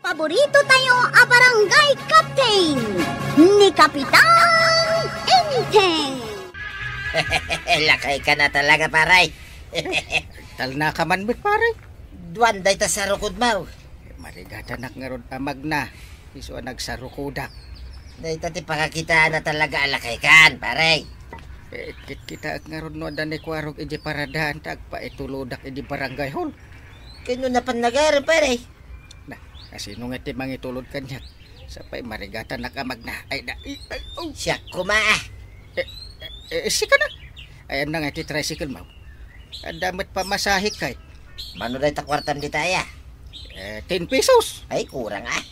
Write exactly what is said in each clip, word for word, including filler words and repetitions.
Paborito tayo a barangay captain, ni Kapitan Enteng. Lakay ka na talaga, pare. Talna ka man met, pare. Duan dayta sarukodmo. Marigatanak ngarud a magna, isu a nagsarukodak. Dayta ti pakakitaanna talaga a lakay kan, pare. Eh, kitkitaek ngarud no adda ni Kuarog iti paradaan ta agpaitulodak iti barangay hall. Ken no napan nagari, pare? Na, asino nga ti mangitulod kaniak? Sapay marigatanak a magna. Ay, na, i-, ay, oh. Siak koma, ah. Eh, eh, eh, sika na. Ayan na nga ti tricycle mo. Adda met pamasahe kay. Mano dayta kuartam dita, aya? Eh, ten pesos. Ay, kurang, ah.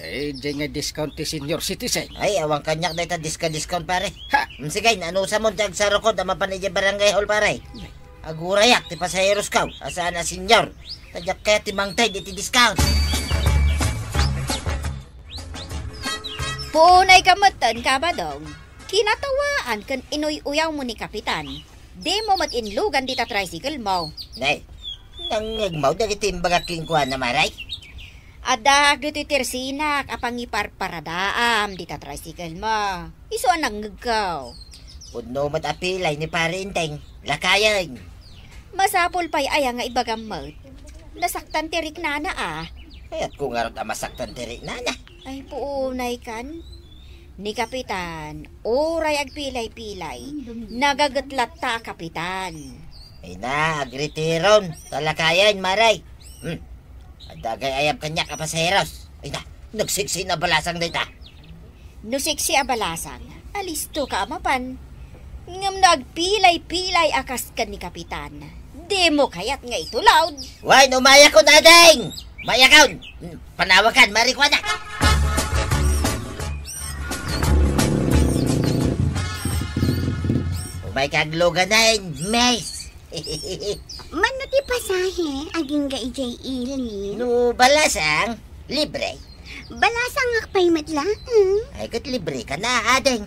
Eh, di nga discount ti senior citizen. Ay, awan kaniak dayta diska-discount, pare. Ha? Mm, sige, naanusam ti agsarukod a mapan idiay barangay hall, pare. Agurayak ti pasaherosko a saan a senior. Ta diak kayat ti mangted iti discount. Puonay ka metten, Kabadong. Kinatawaan ken inuy-uyawmo ni Kapitan. Dimo met inlugan dita tricycle mo. Nay, nangngegmo dagiti imbagak kenkuana, Maray? Adda dagiti tersinak a pangiparparadaam dita tricycle mo. Isu a nangngegko. Pudno met a pilay ni Pare Enteng, lakayen. Masapul pay aya nga ibagam met? Nasaktan ti riknana, a. Kayatko ngarud a masaktan ti riknana. Ay, puonay kan. Ni Kapitan, uray agpilay-pilay, nagaget latta a kapitan. Ay na, agretiron. Talakayen, Maray. Hmm. Adda gayam kaniak a pasaheros. Ay na, nagsiksi na balasang dayta. No siksi a balasang, alisto ka a mapan. Ngem no agpilay-pilay a kas ken ni Kapitan, dimo kayat nga itulod. Wen, umayakon, ading! Umayakon! Panawakan, marikuana! Umay ka agluganen, miss! Mano ti pasahe, agingga idiay ili? No balasang, libre. Balasangak pay met laeng. Ay, ket libre ka na, ading.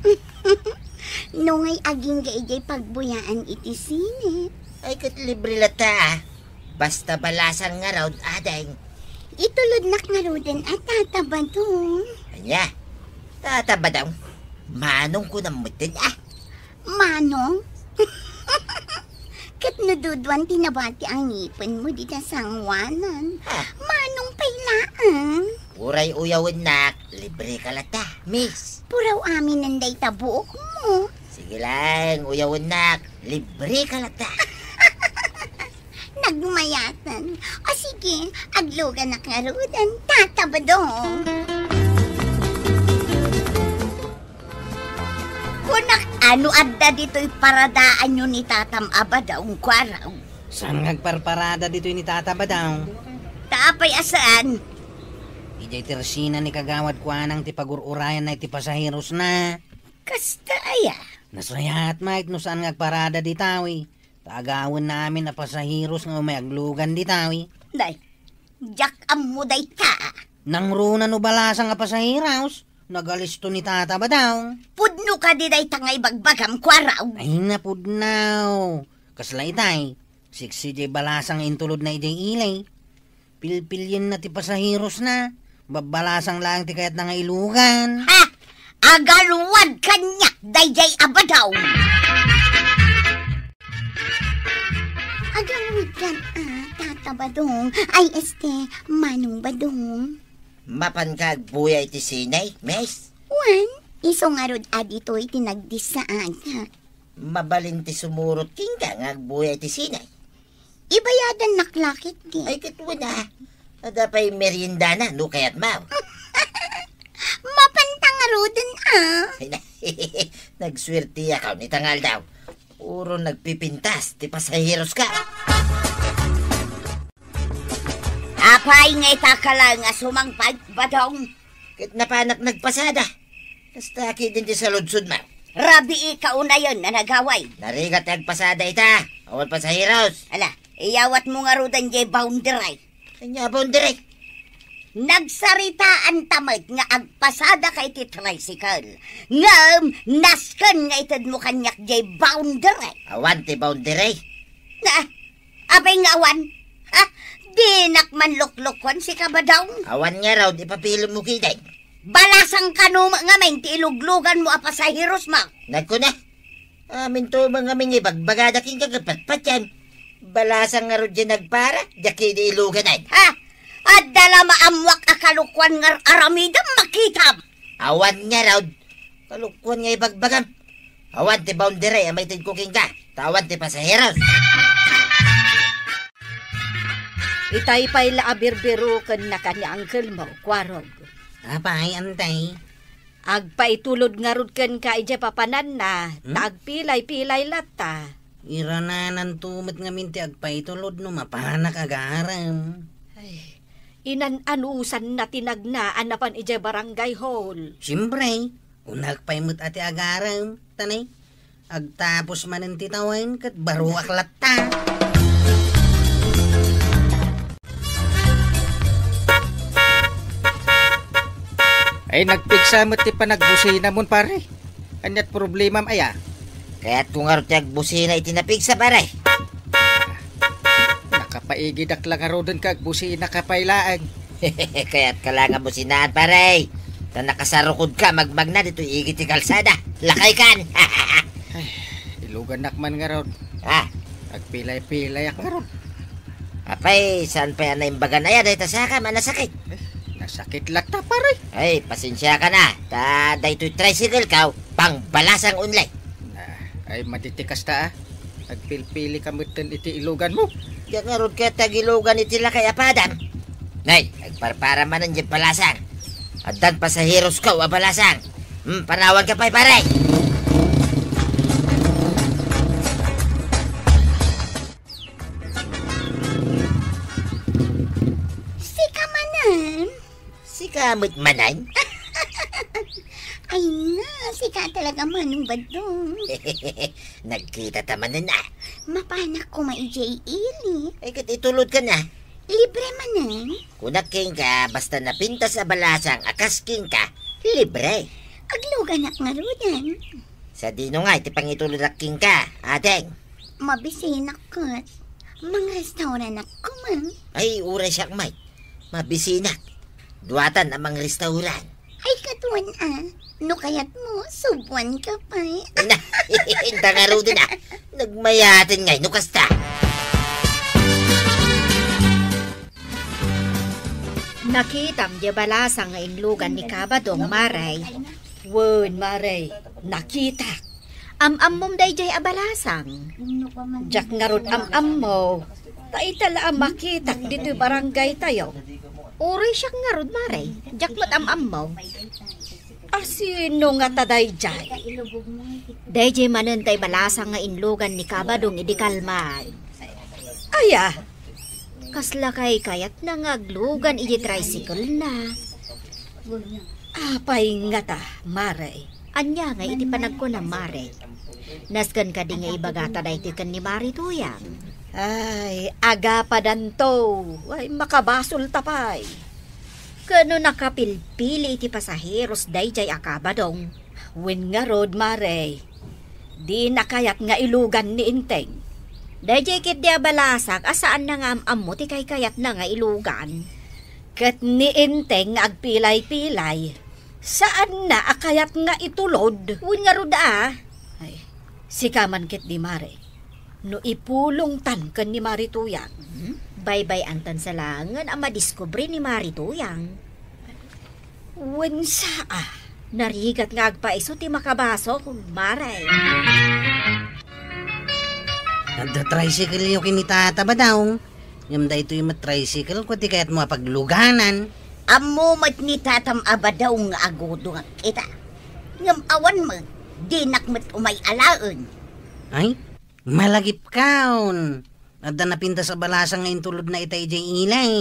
No ngay agingga idiay pagbuyaan iti sine? Ay, ket libre latta, a. Basta balasang ngarud, ading. Itulodnak ngaruden a Tata Badong. Ania? Tata Badong? Manong kunam metten, a? Manong? Ket no duduan ti nabati a ngipenmo dita sangoanan, ha? Manong pay laeng? Uray uyawennak, libre ka latta, miss. Puraw aminen dayta buokmo. Sige laeng, uyawennak, libre ka latta. Nagmayatan. O sige, agluganak ngaruden, Tata Badong. Kunak, ano adda ditoy paradaanyo ni Tatam a Badong, Kuarog? Saan nga agparparada ditoy ni Tata Badong? Ta apay a saan? Idiay tersina ni Kagawad Kuanang ti pagur-urayanna iti pasaherosna. Kasta aya? Nasayaat met no saan nga agparada ditawi. Ta agawenna amin a pasaheros nga umay aglugan ditawi. Nay, diak ammo dayta. Nangruna no balasang a pasaheros, nagalisto ni Tata Badong. Pudno kadi dayta nga ibagbagam, Kuarog? Ay, napudno. Kasla itay, siksi diay balasang intulodna idiay ili. Pilpilienna ti pasaherosna. Babbalasang laeng ti kayatna nga ilugan. Ha! Agalwad kaniak daydiay a Badong! Agalwad kan, a, Tata Badong. Ay, este, Manong Badong. Mapan ka agbuya iti sine, miss? Wen, isu ngarud a ditoy ti nagdissaagak. Mabalin ti sumurot kenka nga agbuya iti sine. Ibayadannak la ketdi. Ay, ket wen a. Adda pay meriendana, no kayatmo. Mapanta ngaruden, a. Ay, na-, nagsuertiakon ita nga aldaw. Puro nagpipintas ti pasaheroska. Apay nga ita ka laeng a sumangpet, Badong? Ket napanak nagpasada. Kasta ketdin ti saludsodmo. Rabii ka unayen a nagaway. Narigat ti agpasada ita. Awan pasaheros. Ala, iyawatmo ngaruden diay boundary. Ania a boundary? Nagsaritaanta met nga agpasadaka iti tricycle. Ngem, nasken nga itedmo kaniak diay boundary. Awan ti boundary. Na, apay nga awan? Ha? Dinak man luklukuan, sika, Badong. Awan ngarud, ipapilem mo ketdin. Balasang kano met ngamin ti ilugluganmo a pasaheros mo. Nagkuna, aminto met ngamin nga ibagbagada kenka ket patpatiem. Balasang ngarud diay nagpara, diak idi iluganan. Ha? Adda la maammoak a kalukuan nga ar-aramidem, makitam. Awan ngarud, kalukuan nga ibagbagam. Awan ti boundary a maitedko kenka, ta awan ti pasaheros. Itay pay la a birbirokennaka ni angkelmo, Kuarog. Apay, Antay? Agpaitulod ngarud kenka idiay papananna, Hmm? ta agpilay-pilay latta. Iranananto met ngamin ti agpaitulod no mapanak agarem. Ay, inan-anusanna ti nagnaan a napan idiay barangay hall. Siempre, kunak pay met a ti agarem, ta ne, agtapos manen ti tawen ket baroak latta. Ay, nagpigsa met ti panagbusinamon, pare. Ania't problemam aya? Kayatko ngarud ti agbusina iti napigsa, pare. Nakapaigidak la ngaruden ket agbusinaka pay laeng. Kayatka la nga businaan, pare. Ta nakasarukodka, magmagna ditoy igid ti kalsada. Lakaykan. Ay, iluganak man ngarud. Ah. Agpilay-pilayak ngarud. Apay, saan pay a naimbagan aya dayta sakam a nasakit? Eh, nasakit latta, pare. Ay, pasensiakan a. Ta daytoy tricycle ko, pangbalasang only. Na, ay, matitikas ta, ah. Agpilpilika metten iti iluganmo. Diak ngarud ket agilugan iti lakay a padam. Nay, agparpara manen diay balasang. Addan pasaherosko a balasang. Hmm, panawanka pay, pare. Sika manen? Sika met manen? Ay na, sika talaga, Manong Badong. Nagkita ta manen, ah. Mapanak koma idiay ili. Ay, ket itulodka na. Libre manen? Kunak kenka, basta napintas a balasang a kas kenka, libre. Agluganak ngaruden. Sadino nga iti pangitulodak kenka, ading? Mabisinak ket. Mangrestauranak koma. Ay, uray siak met. Mabisinak. Duatan a mangrestauran. Ay, kaduan a. No kayatmo, subuanka pay. Na, inta ngaruden a. Nagmayaten ngay no kasta. Nakitam diay balasang nga inlugan ni Kabadong, Mare. Wen, Mare, nakitak. Am-ammom daydiay a balasang? Diak ngarud am-ammo. Ta ita la a makitak ditoy barangaytayo. Uray siak ngarud, Mare. Diak met am-ammo. A sino ngata daydiay? Daydiay manen tay balasang nga inlugan ni Kabadong idi kalman. Aya, kasla kaykayatna nga aglugan iti tricycle-na. Apay ngata, Mare? Ania ngay iti panagkunam, Mare? Nasken kadi nga ibagata daytoy ken ni Mari Tuyang? Ay, agapadanto. Ay, makabasolta pay. Ket no nakapilpili iti pasaheros daydiay a Kabadong, wen ngarud, Mare, dina kayat nga ilugan ni Enteng. Daydiay ketdi a balasang a saanna nga am-ammo ti kaykayatna nga ilugan. Ket ni Enteng nga agpilay-pilay, saanna a kayat nga itulod. Wen ngarud a. Ay, sika man ketdi, Mare. No ipulongtan ken ni Mari Tuyang. Hmm? Baybay-antan sa laengen a madiskubre ni Mari Tuyang. Wen saa, narigat nga agpaiso ti makabasol, Mare. Adda tricycle-yo ken ni Tata Badong. Ngem daytoy met tricycle-ko ti kayatmo a pagluganan. Ammo met ni Tatam a Badong nga agudongak ita. Ngem awan met, dinak met umay alaen. Ay, malagipkaon. Adda napintas a balasang nga intulodna ita idiay ilay.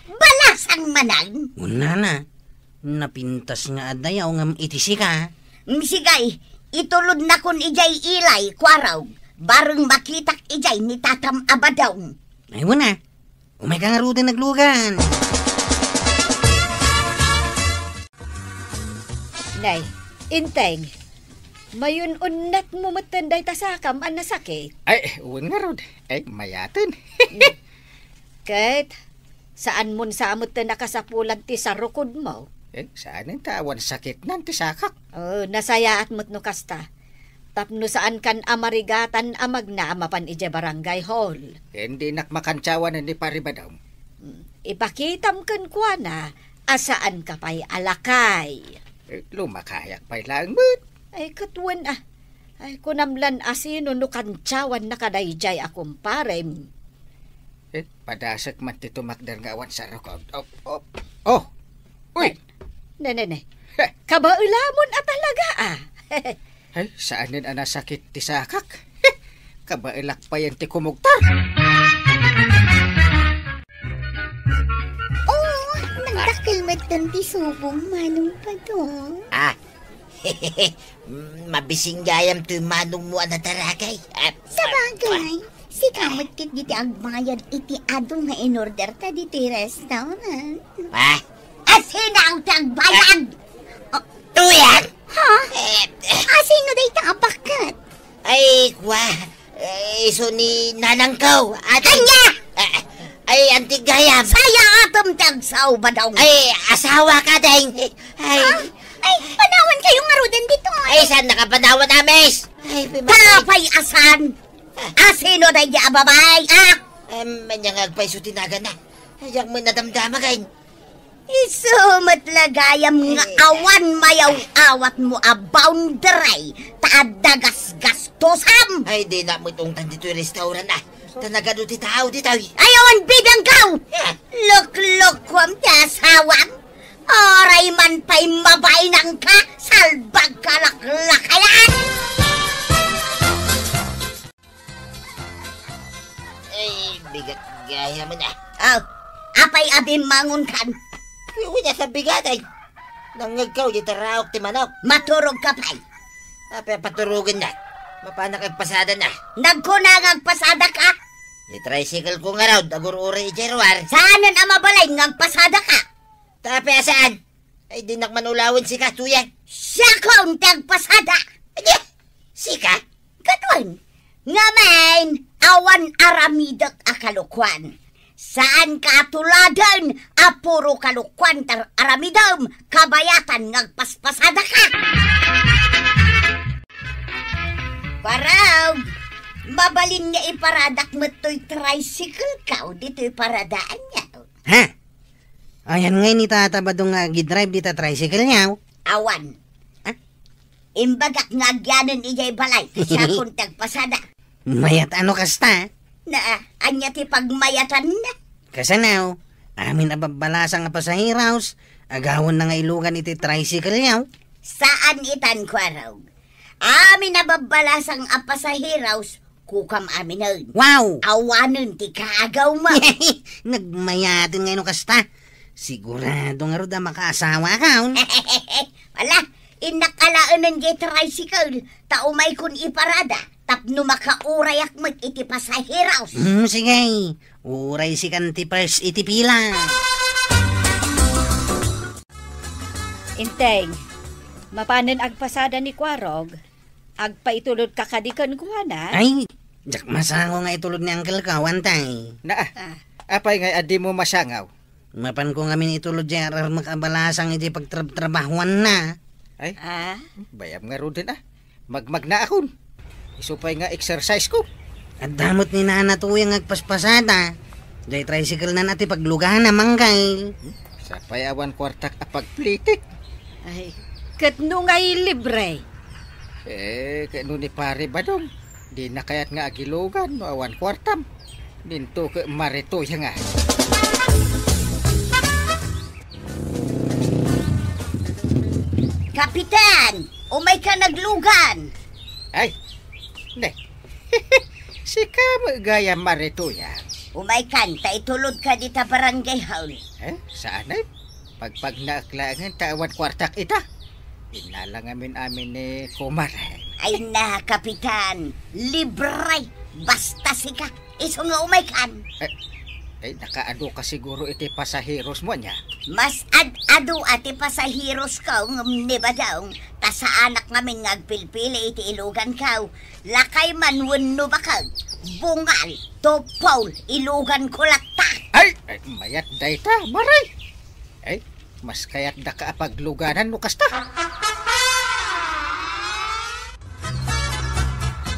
Balasang manen? Unana, napintas nga adda yaw ngem iti sika. Mm, sige, itulodnakon idiay ilay, Kuarog. Bareng makitak idiay ni Tatam a Badong. Ay, wen a. Umayka ngaruden aglugan. Nay, Enteng, mayun-unnatmo metten dayta sakam a nasakit. Ay, wen ngarud. Ay, mayaten. Ket, Saanmon sa met ti nakasapulan ti sarukodmo. Eh, saanen ta awan sakitnan ti sakak. Oh, nasayaat met no kasta. Tapno saankan a marigatan a magna a mapan idiay barangay hall. Eh, dinak makantiawan ni Pari Badong. Hmm, ipakitam kenkuana a saanka pay a lakay. Eh, lumakayak pay laeng met. Ay, ket wen a. Ay, kunam lan a sino no kantiawannaka daydiay a kumparem. Eh, padasek man ti tumakder nga awan sarukod. Oh, oh, oh. Uy! Ne, ne, ne. Heh. Kabaelamon a talaga, ah. Ay, saanen a nasakit ti sakak? Kabaelak payen ti kumugtar. Oh, nagdakkel met ti subong, Manong Badong. Ah, mabising gayam toy manongmo a nataragay. Ah, sabagay, sika met ket ditoy agbayad iti adu nga inorderta ditoy restaurant. Ah? Asino ti agbayad? Ah, tuyak? Ha? Eh, asino dayta a bakket? Ay, kwa. Eh, isu ni nanangko. Ania? Eh, ay, anti gayam. Sayaatem ti agsao, Badong. Ay, asawaka, deng. Ay. Ha? Ay, panawankayo ngaruden ditoy. Ay, saannaka panawan, Amis? Ay, pipatay. Apay a saan? Asino daydi a babai, ah? Em, ania nga agpayso ti naganna? Ay, diak met nadamdama, ken. Isu met la gayam nga awan mayaw-awatmo a boundary ta adda gasgastusam. Ay, dinak met ungtan ditoy restaurant, ah. Ta nagadu ti tao ditoy. Ay, awan bibiangkaw! Ah. Luklukuam ti asawam. Uray man pay mabainangka, salbagka, laklakayan! Ay, bigat gayam, ah. Oh, apay a bimmangonkan? Uy, ania sa bigat, ay. Nangngegko, di taraok ti manok. Maturogka pay. Apay a paturogennak? Mapanak agpasada na. Nagkuna nga agpasadaka? Di tricycle ko ngarud, agur-uray iti ruar. Saanen a mabalin nga agpasadaka? Ta apay a saan? Ay, dinak man ulawen sika, tuya. Siakon ti agpasada. Ania? Sika? Ket wen, ngamin, awan aramidek a kalokuan. Saanka a tuladen a puro kalokuan ti aramidem, kabayatan nga agpaspasadaka. Parang, mabalin nga iparadak met toy tricycle ka o ditoy paradaanyo. Ha? Ayan ngay ni Tata Badong nga agidrive dita tricycle niya, oh. Awan. Ah? Imbagak nga agyanen idiay balay, siakon ti agpasada. Mayat a no kasta? Na, ania ti pagmayatanna? Kasano? Amin a babbalasang a pasaheros, agawonna nga ilugan iti tricycle niya, oh. Saan itan, Kuarog. Amin a babbalasang a pasaheros, kukam aminen. Wow! Awanen ti kaagawmo. Nagmayaten nga no kasta. Sigurado ngarud a makaasawakon. Ala, innak alaenen diay tricycle, ta umaykon iparada, tapno makaurayak met iti pasaheros. Hmm, sige. Uray sikan ti first iti pila. Inteng, mapanen agpasada ni Kuarog, agpaitulodka kadi kenkuana? Ay, diak masango nga itulod ni Uncle ko, awan tay. Naa, Ah. apay nga adimo masangaw? Mapanko ngamin itulod diay ar-armek a balasang iti pagtrab-trabahuanna. Ay, Ah? bayam ngaruden, ah. Magmagnaakon. Isu pay nga exercise ko. Adda met ni Nana Tuya nga agpaspasada. Diay tricycle na na ti paglugana, manggay. Hmm? Sapay awan kuartak a pagplitik. Ay, ket no ngay libre? Eh, ket no ni Pare Badong, dina kayat nga agilugan no awan kuartam. Dinto ket Mare Tuya nga. Kapitan! Umaykan aglugan! Ay, ne. Sika met gayam, Mare Tuya. Umaykan, ta itulodka dita barangay hall. Eh, saan ay? Pagpagnaak laengen ta awan kuartak ita. Innala ngamin amin ni Kumare. Ay na, Kapitan. Libre. Basta sika. Isu nga umaykan. Eh, eh, nakaadu ka siguro iti pasaheros mo, ania? Mas ad-adu a ti pasaheros ko ngem ni Badong, ta saanak ngamin nga agpilpili iti ilugan ko. Lakay man wenno bakag, bungal, tupol, ilugan ko latta. Ay, ay, mayat Dayta, Maray. Ay, mas kayatdaka a pagluganan no kasta.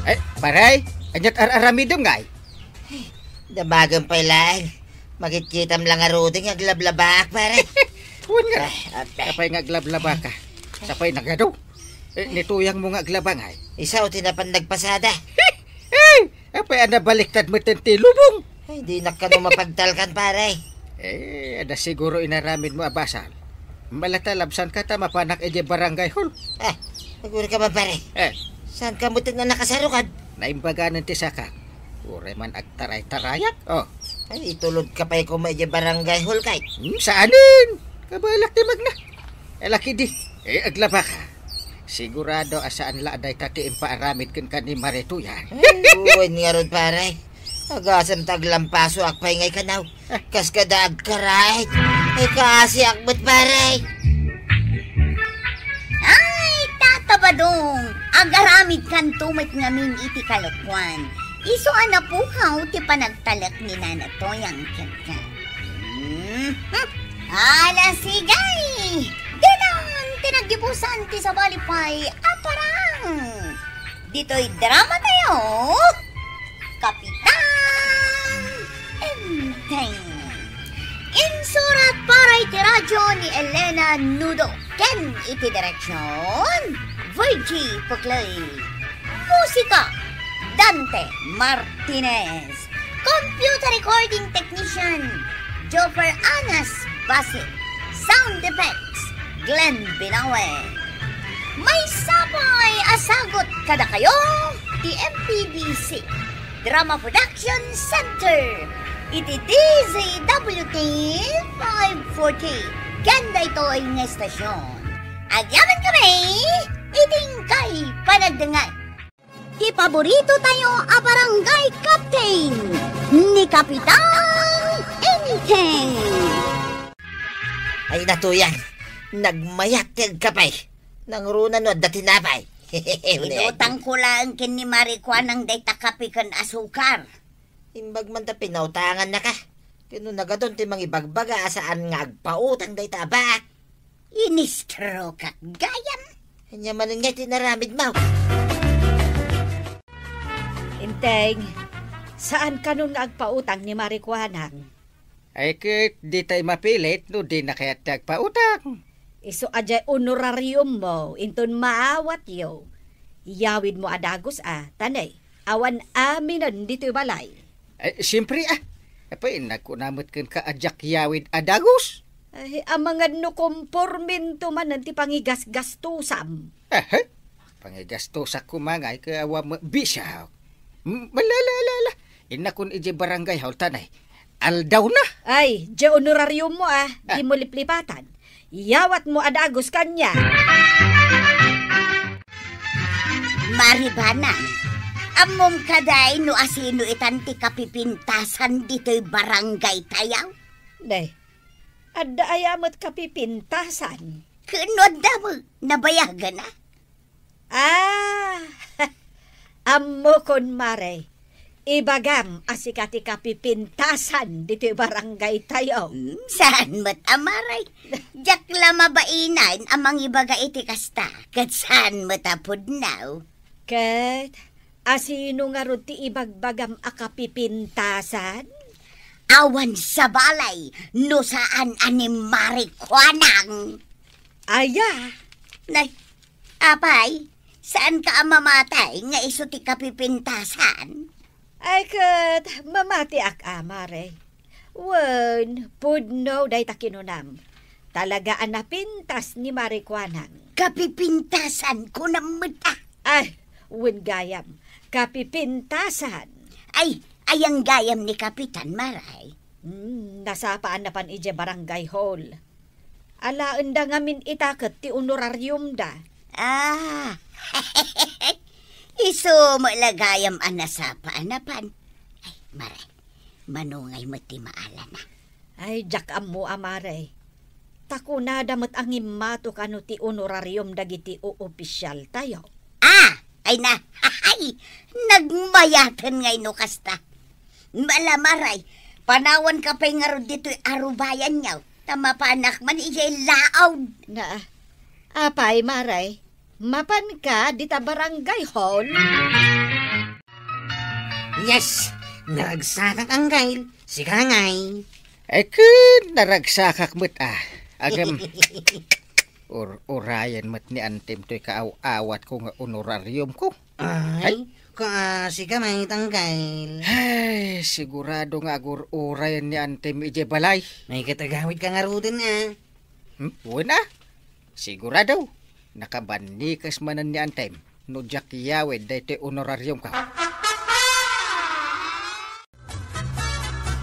Ay, Maray, ania't ar-aramidem ngay? Damagen pay laeng. Makitkitam la ngaruden nga aglablabak, pare. Wen nga. Ay, apay. Apay nga aglablabaka? Sapay nagado. Eh, ni tuyangmo nga aglaba ngay? Isu ti napan nagpasada. Ay, apay a nabaliktad met ti lubong? Ay, dinak kano mapagtalkan, pare. Eh, adda siguro inaramidmo a basol. Malata labsanka ta mapanak idiay barangay hall. Ah, siguro ka ba, pare? Eh. Saan ka met a nakasarukad? Naimbaganen ti sakak. Uray man agtaray-tarayak. Oh. Ay, itulodka pay koma idiay barangay hall, kay. Hmm, saanen? Kabalak ti magna. Ala kadi. Eh, aglabaka. Sigurado a saan la a dayta ti impaaramid kenka ni Maray Tuyang. Ay, wen ngarud, pare. Agasem ta aglampasoak pay ngay kanaw. Kas kada agkaray. Ay, kaasiak met, pare. Ay, Tata Badong, agaramidkanto met ngamin iti kalokuan. Isu a napukaw ti panagtalek ni Nana Tuyang kenka. Hmm. Ala, sige! Dinan ti naggibusan ti sabali pay a parang. Ditoy drama tayo, Kapitan Enteng. Insurat para iti radyo ni Elena Nudo ken iti direksyon, Virgie Puclay. Musika, Dante Martinez. Computer recording technician, Joffer Anas Basit. Sound effects, Glenn Binawe. Maysa pay a sagut kadakayo ti M P B C Drama Production Center iti D Z W T five forty ken daytoy nga estasyon. Agyamankami iti inkay panagdengngeg. Ti paborito tayo a barangay captain, ni Kapitan Enteng. Ay, Nana Tuyang, nagmayat ti agkape. Nangruna no adda tinapay. Inutangko laeng ken ni Maray Kuanang dayta kape ken asukar. Imbag man ta pinautangannaka. Ken no nagadun ti mangibagbaga a saan nga agpautang dayta a baak. Inistrokak gayam. Ania manen ngay ti inaramidmo? Enteng, saan kanon nga agpautang ni Maray Kuanang? Ay ket, ditay mapilit no dina kayat ti agpautang. Isu a diay honorariummo inton maawatyo. Yawidmo a dagus a, ta ne, awan aminen ditoy balay. Ay, siempre a. Apay, nagkuna met kenka a diak yawid a dagus? Ay, amangan no kompormento manen ti pangigasgastusam. Aha. Pangigastusak koma ngay ket awan met bisiak. M-, ala, ala, ala, ala. Innakon idiay barangay hall ta ne, aldawna. Ay, diay honorariummo a, dimo liplipatan. Yawatmo a dagus kaniak. Maray Kuanang, ammom kadi no asino itan ti kapipintasan ditoy barangay tayo? Ne, adda aya met kapipintasan? Ken no adda met, nabayagen a? Ah, ammokon, Maray. Ibagam a sika ti kapipintasan ditoy barangay tayo. Hmm, saan met a, Maray? Diak la mabain a mangibaga iti kasta, ket saan met a pudno. Ket asino ngarud ti ibagbagam a kapipintasan? Awan sabali no saan a ni Maray Kuanang. Aya? Nay, apay, saanka a mamati nga isu ti kapipintasan? Ay ket, mamatiak a, Maray. Wen, pudno dayta kinunam. Talaga a napintas ni Maray Kuanang. Kapipintasan, kunam met a. Ay, wen gayam, kapipintasan. Ay, ayan gayam ni Kapitan, Maray. Hmm, nasapa a napan idiay barangay hall. Alaenda ngamin ita ket ti honorariumda. Ah, isu met la gayam a nasapa a napan. Ay, Maray, mano ngay met ti maalana? Ay, diak ammo a, Maray. Ta kunada met a ngimmato kano ti honorarium dagiti oopisialtayo. Ah, ay na, ay, nagmayaten ngay no kasta. Ala, Maray, Panawanka pay ngarud ditoy arubayanyo, ta mapanak man idiay laod. Na, apay, Mare? Mapanka dita barangay hall? Yes, naragsakak, Anggail. Sika ngay. Ay, ken naragsakak met, a. Agem, ur-urayen met ni Antem toy kaaw-awatko nga honorariumko. Ay, ay, kaasi ka, Manong Anggail. Ay, sigurado nga agur-urayen ni Antem idiay balay. Ay, ket agawidka ngaruden, a. Hmm? Wen, a. Sigurado. Nakabannikes manen ni Antem no diak yawid daytoy honorariumko.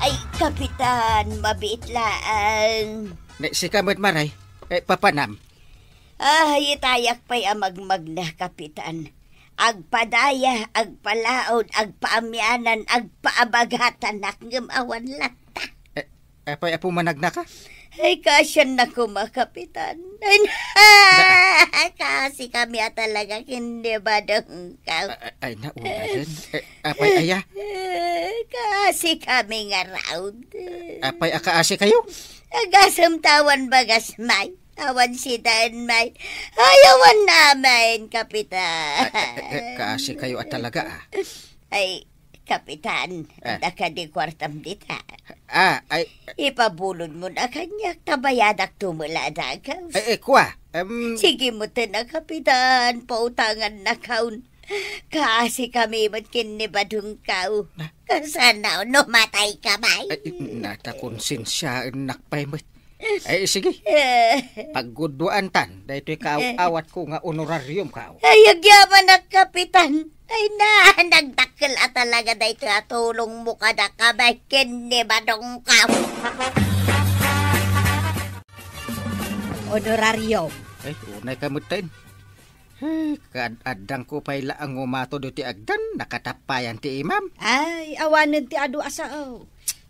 Ay, Kapitan, mabiit laeng. Ne, sika met, Mare. Eh, papanam? Ay, itayak pay a magmagna, Kapitan. Agpadaya, agpalaod, agpaamianan, agpaabagatanak ngem awan latta. Eh, apay a pumanagnaka? Ay, kaasiannak koma, Kapitan. Ay, kaasi kami a talaga ken ni Badongkaw. A-, a-, ay, nauna den. Eh, apay aya? Kaasi kami ngarud. Apay a kaasikayo? Agasem ta awan bagas, May. Awan sidaen, May. Ay, awan amin, Kapitan. Ay, ay, ay, kaasikayo a talaga, a. Ay, Kapitan, ah, adda kadi kuartam dita? Ah, ay. Ipabulodmon a kaniak, ta bayadakto met la a dagus. Ay, ay, kua, em. Sige met ten a, Kapitan, pautangannakon. Kaasi kami met ken ni Badongkaw. Na? Kasano no matay ka, May? Ay, nata, konsensiaennak pay met. Ay, sige. Eh. Pagguduaantan daytoy kaaw-awatko nga honorariumko. Ay, agyamanak, Kapitan. Ay na, nagdakkel a talaga daytoy a tulongmo kadaka, May, ken ni Badongkaw. Honorario. Ay, unay ka metten. Ay, kad-, addangko pay la a ngumato ditoy agdan, nakatappayan ti imam. Ay, awanen ti adu a sao.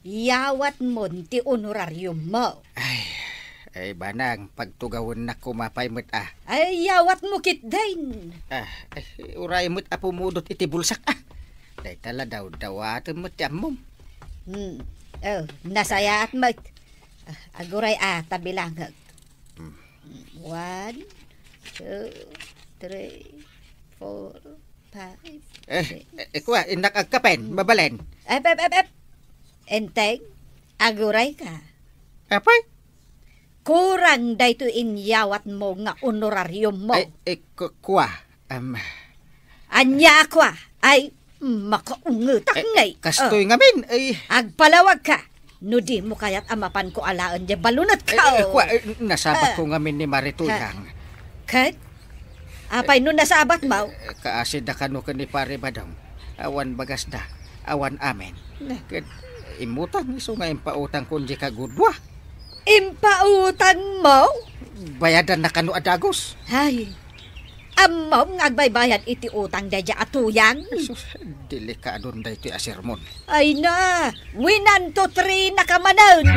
Yawatmon ti honorariummo. Ay, ay, banang, pagtugawennak koma pay met, a. Ay, yawatmo ketdin. Ah, ay, uray met a pumudot iti bulsak, a. Dayta la dawdawatem met ti ammom. Hmm. Oh, nasayaat met. Ah, aguray, a, ta bilangek. Hmm. One, two, three, four, five, eh, six. Eh, kua, innak agkapen, mabalin. Ep, ep, ep, ep. Enteng, agurayka. Apay? Kurang daytoy inyawatmo nga honorariummo. Ay, eh, ku-, kua, am. Ania a kua? Ay, makaungetak ngay. Eh, kastoy ngamin, ay. Agpalawagka. No dimo kayat a mapanko alaen diay balunetko. Eh, eh, kua, eh, nasabatko ngamin ni Mare Tuyang. Ket? Apay no nasabatmo? Eh, eh, kaasida kano ken ni Pare Badong. Awan bagasda, awan amin. Ket immutang isu nga impautangko diay kagudua. Impautangmo? Bayadanna kano a dagus. Ay, ammom nga agbaybayad iti utang daydiay a Tuyang? Sus, delikadon daytoy a sermon. Ay na, winanto three na ka manen.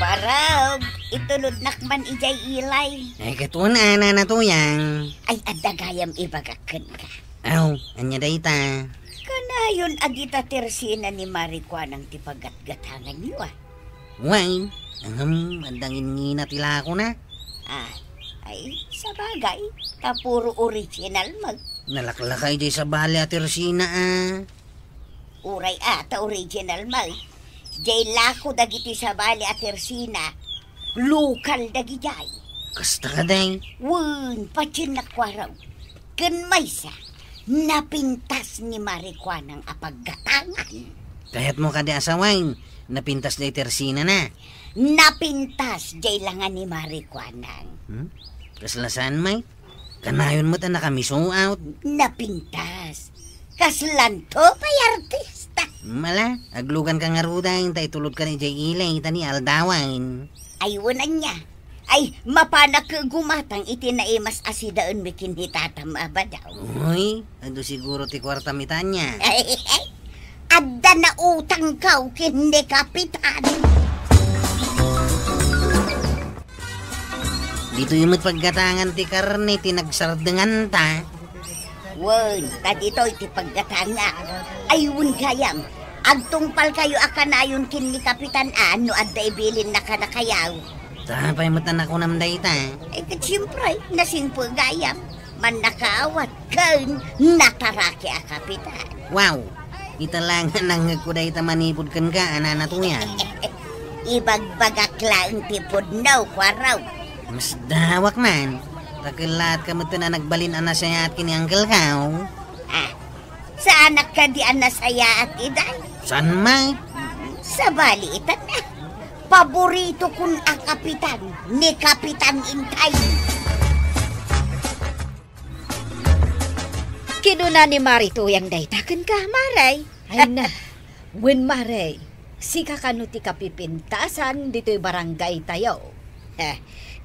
Barog, itulodnak man idiay ilay. Ay, ket wen a, Nana Tuyang. Ay, adda gayam ibagak kenka. Aw, ania dayta? Kanayon a dita tersina ni Mare Kuanang ti pagatgatanganyo, a? Wen, ngem adda ngingina ti lakona. Ah, ay, sabagay, ta puro original met. Nalaklaka idiay sabali a tersina, a. Uray a, ta original met. Diay lako dagiti sabali a tersina, lokal dagidiay. Kasta kadi? Wen, patiennak kuarog. Ken maysa, napintas ni Mare Kuanang a paggatangan. Kayatmo kadi a sawen, napintas diay tersinana? Napintas diay langa ni Mare Kuanang. Hmm? Kasla saan, May? Kanayon met a nakamisuot. Napintas. Kaslanto pay artista. Mala, agluganka ngaruden ta itulodkan idiay ilay ta ni aldawen. Ay, wen ania. Ay, mapanak gumatang iti naimas a sidaenmi ken ni Tatam a Badaw. Uy, adu siguro ti kuartam ita ania. Ay, ay, adda nautangko ken ni Kapitan. Ditoy met paggatangan ti karne ti nagsardenganta. Wen, ta ditoy ti paggatangak. Ay, wen gayam, agtungpalkayo a kanayon ken ni Kapitan a no adda ibilinna kadakayaw. Ta pay met a nakunam dayta? Eh, ket siempre, nasingpet gayam. Mannakaawat ken nataraki a kapitan. Wow! Ita la nga nangngegko dayta manipud kenka a Nana Tuyang. Ibagbagak laeng ti pudno, kuaraw. Masdawak man. Ta kellaat ka metten a nagbalin a nasayaat ken ni Uncle Kao. Ah, saanak kadi a nasayaat, Iday? Saan man? Sabali itan, ah. Paboritokon a kapitan, ni Kapitan Intay. Kinuna ni Mari Tuyang dayta kenka, Mare. Ay na, wen, Mare, sika kano ti kapipintasan ditoy barangay tayo. Eh,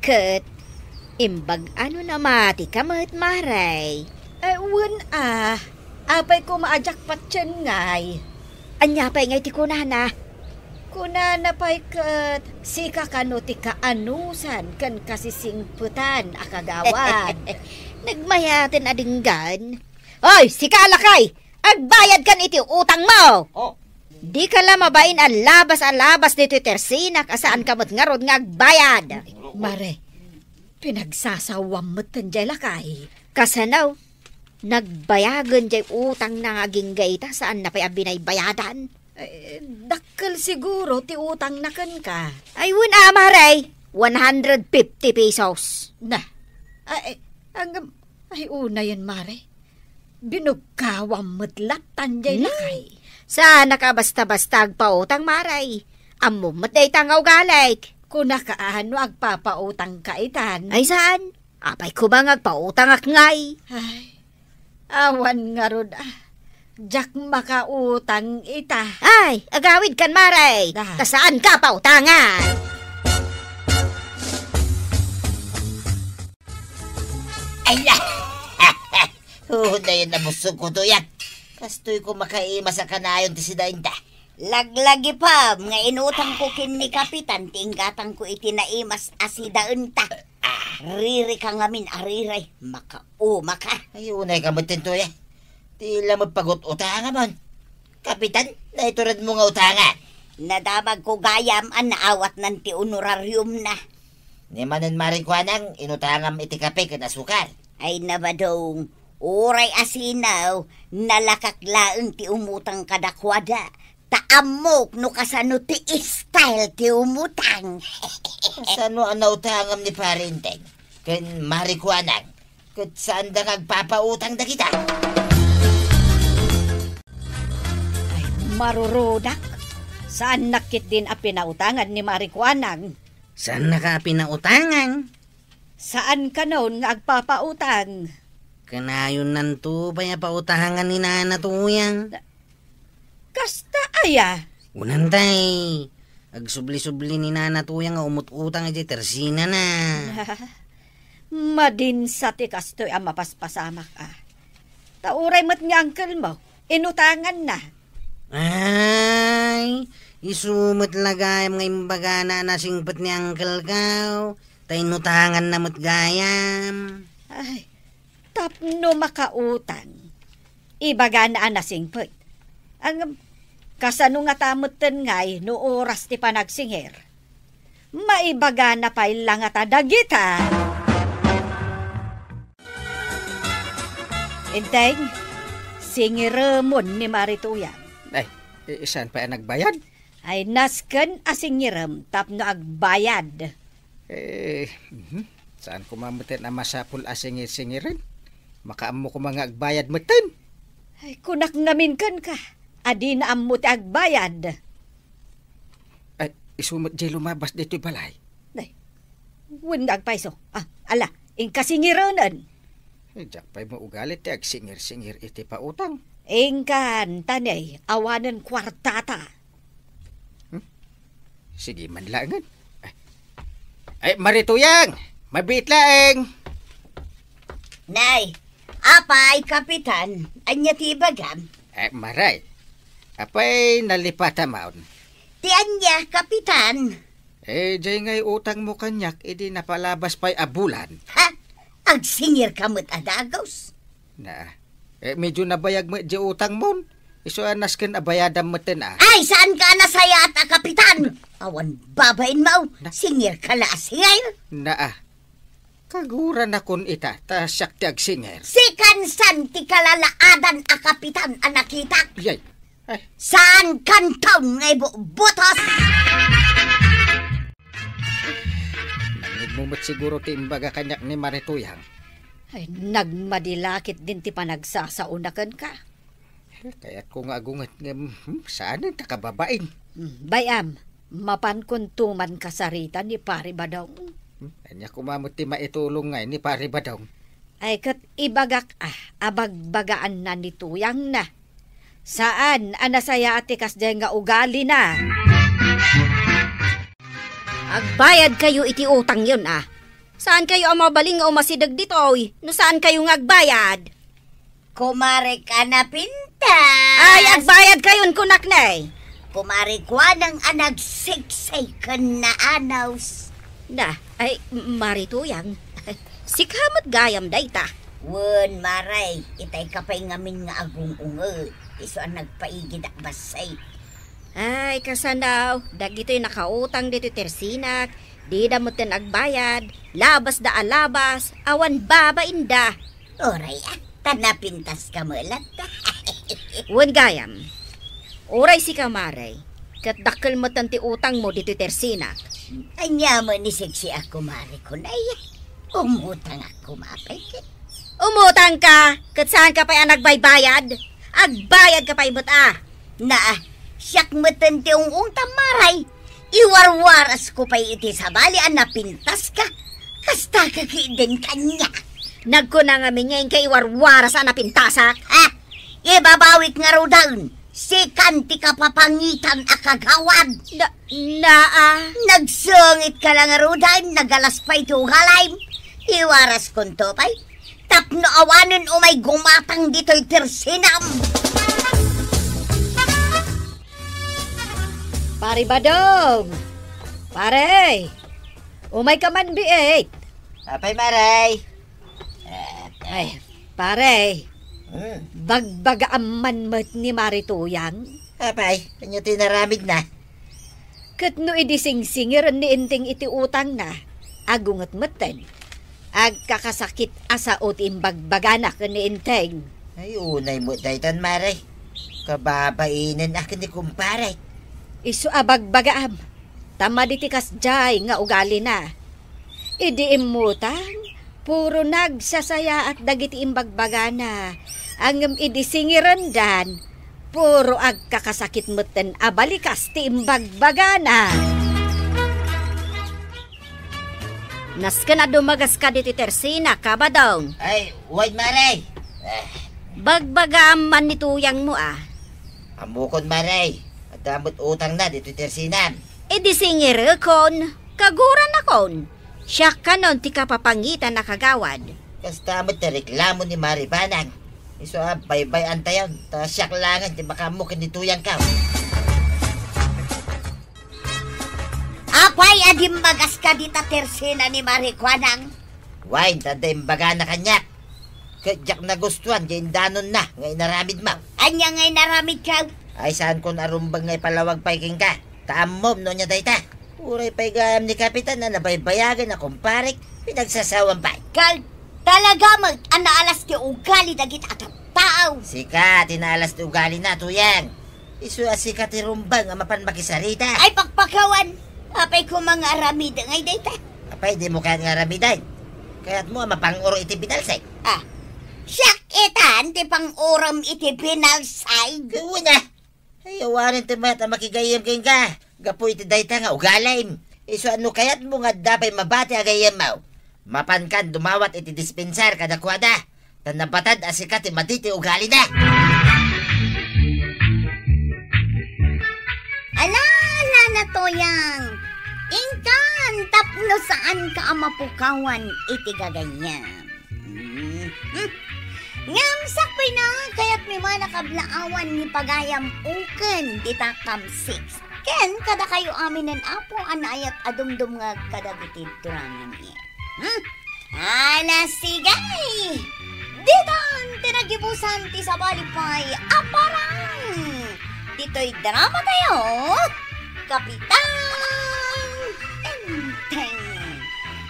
ket imbag-ano na mati ka met, Mare? Eh, wen a, apay koma a jackpot ngay. Ania pay ngay ti kunana? Kunana pay ket sika kano ti kaanusan ken kasisingpetan a kagawad. Nagmayaten a denggan. Oy, sika a lakay! Agbayad kan iti utangmo! Oh. Dika la mabain a labas a labas ditoy tersinak a saan ka met ngarud nga agbayad. Mare, pinagsasawam metten jay lakay. Kasano? Nagbayagen jay utangna nga agingga ita, saanna pay a binaybayadan? Eh, dakkel siguro ti utangna kenka. Ay, wen a, Mare, one hundred fifty pesos. Na, ay, ay, ang, ay, unayen, Mare. Binugkawam met lattan jay Hmm? lakay. Saanak a basta-basta agpautang, Mare. Ammom met dayta nga ugalik. Kunaka a no agpapautangka itan. Ay, saan? Apay koma nga agpautangak ngay? Ay, awan ngarud, ah. Diak makautang ita. Ay, agawidkan, Mare. Da. Ta saanka pautangan. Ay, la! Unayen a busogko, Tuyang. Kastoy ko makaimas a kanayon ti sidainta. Laglagipem nga inutangko ken ni Kapitan ti inggatangko iti naimas a sidaenta. Ririka ngamin a riri, makaumaka. Ay, unayka metten, Tuyang. Ti la met pagut-utangamon. Kapitan, naituredmo nga utangan. Nadamagko gayam a naawatnan ti honorariumna. Ni manen, Mari Kuanang, inutangam iti kape ken asukar. Ay, nabadong, uray asino, nalakak laeng ti umutang kadakuada. Ta ammok no kasano ti style ti umutang. Kasano a nautangam ni Pare Enteng ken Mari Kuanang ket saanda nga agpapautang dagita? Ay, marurudak. Saannak ketdin a pinautangan ni Mari Kuanang. Saannaka a pinautangan? Saan kanon nga agpapautang? Kanayonnanto pay a pautangan ni Nana Tuyang. Kasta aya? Unan tay, agsubli-subli ni Nana Tuyang nga umut-utang idiay tersinana. Madinsa ti kastoy a mapaspasamak a. Ta uray met ni uncle mo, inutanganna. Ay, isu met la gayam nga imbagana a nasingpet ni uncle Kao, ta inutanganna met gayam. Ay, tapno makautang, ibagana a nasingpet. Ang, kasano ngata metten ngay no oras ti panagsingir? Maibagana pay la ngata dagita. Enteng, singiremon ni Mari Tuyang. Ay, i-, saan pay a nagbayad? Ay, nasken a singirem tapno agbayad. Eh, mhm. Saan koma metten a masapul a singir-singiren? Makaammo koma nga agbayad metten. Ay, kunak ngamin kenka, a dina ammo ti agbayad. Ay, isu met jay lumabas ditoy balay. Ay, wen nga agpayso. Ah, ala, inka singirenen. Eh, diak pay maugali ti agsingir-singir iti pautang. Inkan, ta ne, awanen kuartata. Hmm? Sige man laengen. Ay, ay, Mari Tuyang! Mabiit laeng! Nay, apay, Kapitan, ania ti ibagam? Eh, Mari, apay nalipatam? Ti ania, Kapitan? Eh, jay ngay utangmo kaniak idi napalabas pay a bulan. Ha? Agsingirka met a dagus? Na, Eh, medyo nabayag met di utangmon. Isu a nasken a bayadam metten a. Ay, saan ka a nasayaat a kapitan? Awan babain mo. Na- Singir ka la a singir. Naa. Kaguranakon ita, ta siak ti agsingir. Sikan san ti kalalaadan a kapitan a nakitak. Yay. Ay. Saan kanton nga ibubutos? Nangngegmo met siguro ti imbaga kaniak ni Mari Tuyang. Ay, nagmadilakit din ti panagsasaona kenka. Kayatko nga agunget ngem, hmm, saanen ta kababain. Hmm, bay-am, mapankonto man kasarita ni Pari Badong. Hmm, ania koma met ti maitulong ngay ni Pari Badong? Ay, ket ibagak a, abagbagaanna ni Tuyangna. Saan a nasayaat ti kasdiay nga ugalina. Agbayad kayo iti utangyon a. Saan kayo a mabalin nga umasideg ditoy no saan kayo nga agbayad? Kumare ka na pintas. Ay, agbayad kayon kunak ne. Kumare Kuanang a nagsiksay ken naanaws. Na, ay, Mari Tuyang. Sika met gayam dayta. Wen, Mare, itay ka pay ngamin nga agung-unget. Isu a nagpaigid a bassit. Ay, kasano, dagitoy nakautang ditoy tersinak, dida metten agbayad, labasda a labas, awan babainda. Uray, ah, ta napintas ka met latta. Wen gayam. Uray sika, Mare, ket dakkel metten ti utangmo ditoy tersinak. Ania met ni siksi a kumare ko, nay? Umutang ako, mapay ket. Umutang ka, ket saan ka pay a nagbaybayad? Agbayad ka pay met a. Naa, siak metten ti ung-ungtam, Mare. Iwarwaras ko pay iti sabali a napintas ka. Kasta ka ketdin kaniak. Nagkuna ngamin nga inka iwarwaras a napintasak. Ha? Ibabawik ngaruden, sikan ti kapapangitan a kagawad. Na, naa. Nagsungit ka la ngaruden, nagalas pay ti ugalim. Iwaras konto pay. Tapno awanen umay gumatang ditoy tersinam. Pare Badong! Pare! Umay ka man biit! Apay, Mare? Ay, pare. Hmm. Bagbagaam man met ni Mare Tuyang. Apay, ania ti inaramidna? Ket no idi singsingiren ni Enteng iti utangna, agunget metten. Agkakasakit a sao ti imbagbagana ken ni Enteng. Ay, unay met daytan, Mare. Kababainen a ken ni kumpare. Isu a bagbagaam. Ta madi ti kasdiay nga ugalina. Idi immutang, puro nagsasayaat dagiti imbagbagana. Ngem idi singirendan, puro agkakasakit metten a balikas ti imbagbagana. Nasken a dumagaska ditoy tersinak, Badong. Ay, wen, Mare. Eh. Bagbagaam man ni tuyangmo a. Ammokon, Mare. Adda met utangna ditoy tersinam. Idi singirekon, kaguranakon. Siak kanon ti kapapangitan a kagawad. Kasta met ti reklamo ni Mare Banang. Isu a baybay-antayon, ta siak laengen ti makaammo ken ni tuyangko. Apay a dimmagas ka dita tersina ni Mare Kuanang? Wen, ta adda imbagana kaniak. Ket diak nagustuan ti indanonna nga inaramidmo. Ania nga inaramidko? Ay, saankon a rumbeng nga ipalawag pay kenka. Ta ammom no ania dayta. Uray pay gayam ni Kapitan a nabaybayagen a kumparek, pinagsasawam pay. Ket talaga met a naalas ti ugali dagiti a tattao. Sika ti naalas ti ugalina, tuyang. Isu a sika ti rumbeng a mapan makisarita. Ay, pakpakawan! Apay koma nga aramid ngay dayta? Apay, dimo kayat nga aramiden? Kayatmo a mapang-uro iti binalsay? Ah, siak itan ti pang-urom iti binalsay? Gawin a! Ay, awanen ti mayat a makigayyem kenka gapu iti dayta nga ugalim. Isu a no kayatmo nga adda pay mabati a gayyemmo, mapankan dumawat iti dispensar kadakuada. Ta nabatad a sika ti madi ti ugalina. Ala, ala, Natoyang. Inkan, tapno saanka a mapukawan iti gagayyem. Hmm. Hmm. Ngem sakbay na, kayatmi man a kablaawan ni pagayam uken dita kamsik. Ken kadakayo aminen, Apo, a naayat a dumdumngeg kadagiti drama mi. Hmm? Ala, sige! Ditan ti nagibusan ti sabali pay a parang ditoy drama tayo, Kapitan Enteng.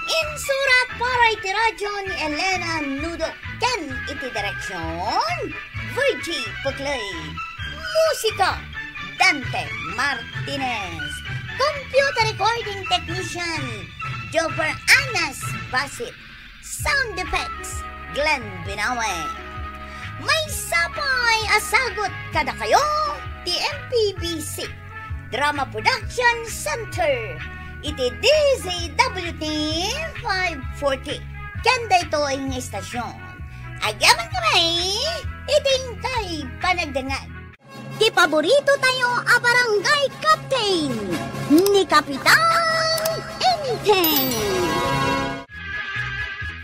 Insurat para iti radyo ni Elena Nudo ken iti direksyon, Virgie Puclay. Musika, Dante Martinez. Computer recording technician, Jover Anas Basit. Sound effects, Glenn Binawe. Maysa pay a sagut kadakayo ti M P B C Drama Production Center iti D Z W T five forty. Ken daytoy nga istasyon, agyaman kami iti inkay panagdengngeg. Ti paborito tayo a barangay captain, ni Kapitan Enteng.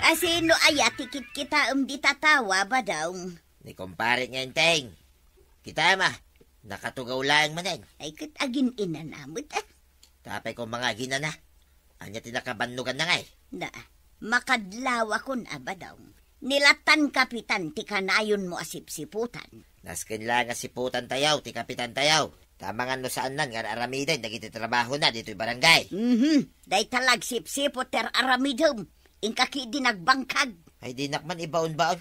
Asino aya ti kitkitaem dita tawa, Badong? Ni kumpare nga Enteng. Kitaem a, nakatugaw laeng manen. Ay, ket agin-inana met, ah. Tapay ko mga aginana. Ania ti nakabannoganna ngay? Na, makadlawakon a, Badong. Ni latan kapitan ti kanayonmo a sipsiputan. Nasken la nga siputan tayaw ti kapitan tayaw. Ta amangan no saannan nga ar-aramiden dagiti trabahona ditoy barangay. Mhm. Dayta la agsipsiput ti ar-aramidem. Inka ketdi nagbangkag. Ay, dinak man ibaon-baon.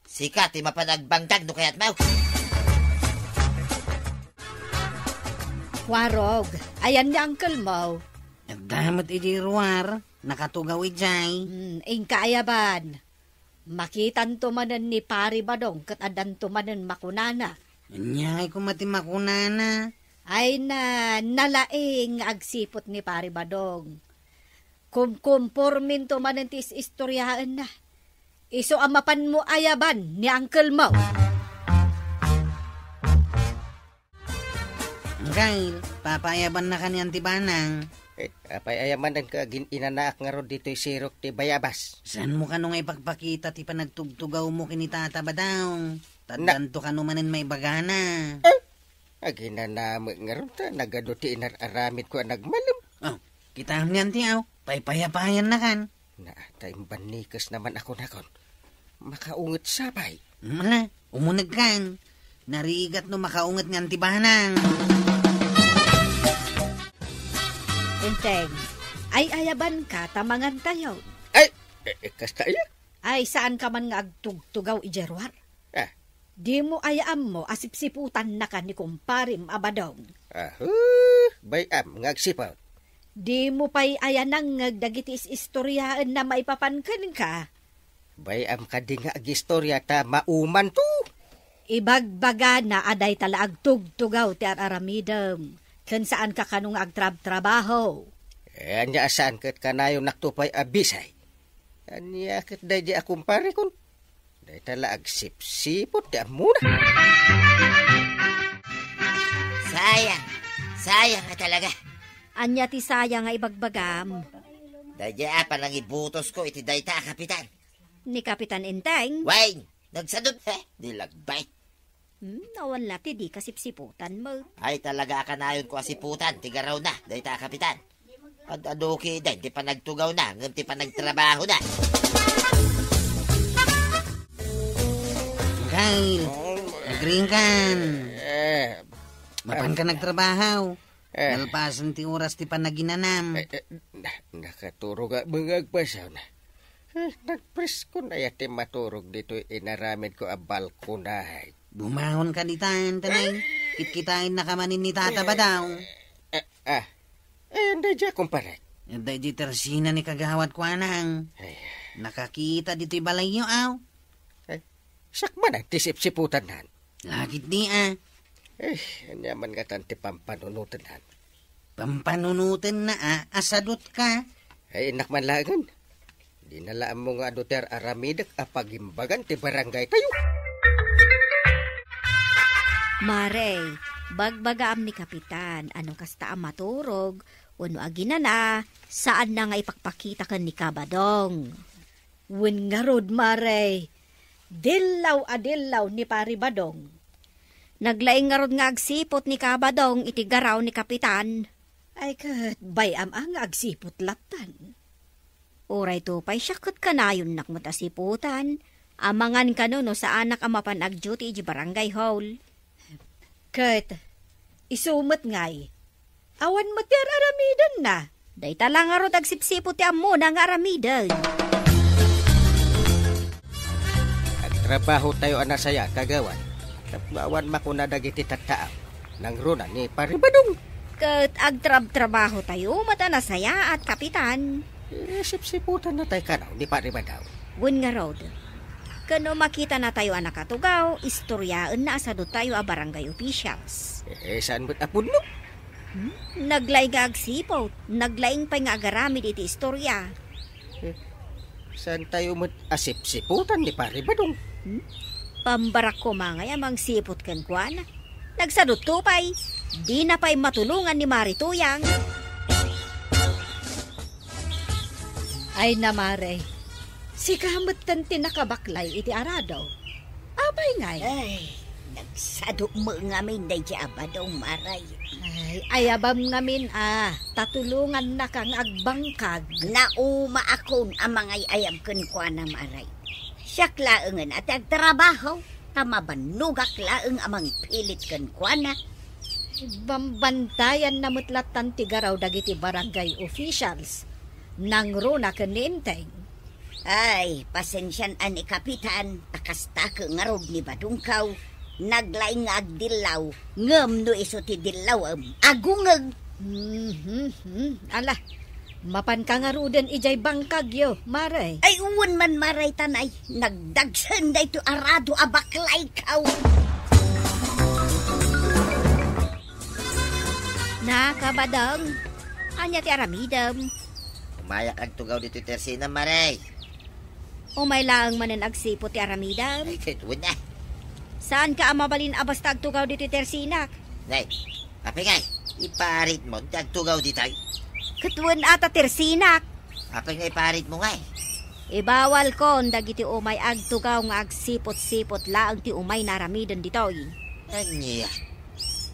Sika ti mapan agbangkag no kayatmo. Warog, ayan ni uncle mo? Adda met idiay ruar, nakatugaw idiay. Hmm, inka ayaban. Makitanto manen ni Pari Badong ket addanto manen makunana. Ania ngay koma ti makunana? Ay na, nalaing nga agsiput ni Pari Badong. Kumkumporminto manen ti is-istoriaenna. Isu a mapanmo ayaban ni uncle mo. Angkel, papaayabannaka ni Auntie Banang. Eh, apay aya manen nga agin-inanaak ngarud ditoy sirok ti bayabas? Saanmo kano nga ipagpakita ti panagtugtugawmo ken ni Tata Badong? Na- Taddanto kano manen maibagana. Eh, aginana met ngarud ta nagadu ti inar-aramidko a nagmalem. Oh, kitaem ni Auntie, aw, paypayapayannakan. Na, ta imbannikes naman a kunakon. Makaunget sa pay. Mala, umunegkan. Narigat no makaunget nga Auntie Banang. Enteng, ay-ayabanka ta mangan tayo. Ay, eh, eh, kasta iya? Ay, saanka man nga agtugtugaw idiay ruar? Ah. Dimo aya ammo a sipsiputannaka ni kumparem a Badong? Ahu, bay-am nga agsiput. Dimo pay aya nangngeg dagiti is-istoriaenna maipapan kenka? Bay-am kadi nga agistoria ta maumanto. Ibagbagana a dayta la agtugtugaw ti ar-aramidem, ken saanka kano nga agtrabtrabaho. Eh, ania a saan ket kanayonnakto pay a bisay? Ania ket daydi a kumparekon? Dayta la agsipsiput ti ammona. Sayang. Sayang nga talaga. Ania ti sayang nga ibagbagam? Daydi a panangibutosko iti dayta a kapitan. Ni Kapitan Enteng? Wayne, nagsadot, eh, di lagbay. Hmm, awan la ti di kasipsiputan mo. Ay, talaga a kanayonko a siputan ti garawna, dayta a kapitan. Ad-adu ketdin ti panagtugawna, ngem ti panagtrabahona. Kyle, agriingkan. Eh, mapanka nagtrabaho. Eh. Nalpasen ti oras ti panaginanam. Eh, eh, na-, nakaturog a mga agpasaw na. Eh, nagpreskon aya ti maturog ditoy inaramidko a balkonahay. Bumangon ka ditan, tanay. Ay. Kitkitaennaka manen ni Tata Badong. Eh, ah. Eh, anda dia, kumpare? Anda di tersina ni Kagawad Kuanang. Ay. Nakakita ditoy balayyo, aw. Ay, sakbanan ti sipsiputannan. Lakit di, ah. Eh, ania man ngatan ti pampanunotennan? Pampanunotenna, ah, a sadot ka. Ay, innak man laengen. Di na la ammo nga adu ti ar-aramidek a pagimbagan ti barangay tayo. Mare, bagbagaam ni Kapitan, ano kasta a maturog, wenno aginana, saanna nga ipakpakita ken ni Kabadong. Wen ngarud, Mare, dillaw a dillaw ni Pari Badong. Naglaing ngarud nga agsiput ni Kabadong iti garaw ni Kapitan. Ay, ket bay-am a nga agsiput lattan. Uray to pay siak ket kanayonnak met a siputan, Amangan kano no saanak a mapan agduty iti barangay hall. Ket isu met ngay, awan met ti ar-aramidenna. Dayta la ngarud agsipsipot ti ammona nga aramiden. Agtrabahotayo a nasayaat, kagawad. Tapno awan makuna dagiti tattaaw. Nangruna ni Pari Badong. Ket agtrabtrabahotayo met a nasayaat, Kapitan. Eh, sipsiputannatay kano ni Pari Badong. Wen ngarud, ken no makitanatayo a nakatugaw, istoryaenna a sadotayo a barangay officials. Eh, saan met a pudno? Hmm? Naglaing nga agsipot, naglaing pay nga agaramid iti istorya. Eh, saantayo met a sipsiputan ni Pari Badong? Hmm? Pambarak koma ngay a mangsipot kenkuana. Nagsadutto pay, dina pay matulongan ni Mari Tuyang. Ay na, Mare, sika metten ti nakabaklay iti arado. Apay ngay? Ay, nagsado met ngamin daydi a Badong, Mare. Ay, ayabam ngamin a, ta tulongannaka nga agbangkag. Naumaakon a mangay-ayab kenkuana, Mare. Siak laengen a ti agtrabaho, ta mabannogak laeng a mangpilit kenkuana. Bambantayanna met lattan ti garaw dagiti barangay officials, nangruna ken ni Enteng. Ay, pasensian a ni Kapitan, ta kasta ket ngarud ni Badongkaw, naglaing nga agdillaw, ngem no isu ti dillawem, agungeg. Mhm, mhm. Ala, mapanka ngaruden idiay bangkagyo, Mare? Ay, wen man, Mare, ta nay, nagdagsen daytoy arado a baklaykaw. Naka, Badong, ania ti aramidem? Umayak agtugaw ditoy tersina, Mare. Umay laeng manen agsipot ti aramidem? Ay, ket wen a. Saanka a mabalin a basta agtugaw ditoy tersinak? Nay, apay ngay, iparitmo ti agtugaw ditoy? Ket wen a ta tersinak. Apay nga iparitmo ngay? Ibawalkon dagiti umay agtugaw nga agsipot-sipot laeng ti umay nga aramiden ditoy. Ania?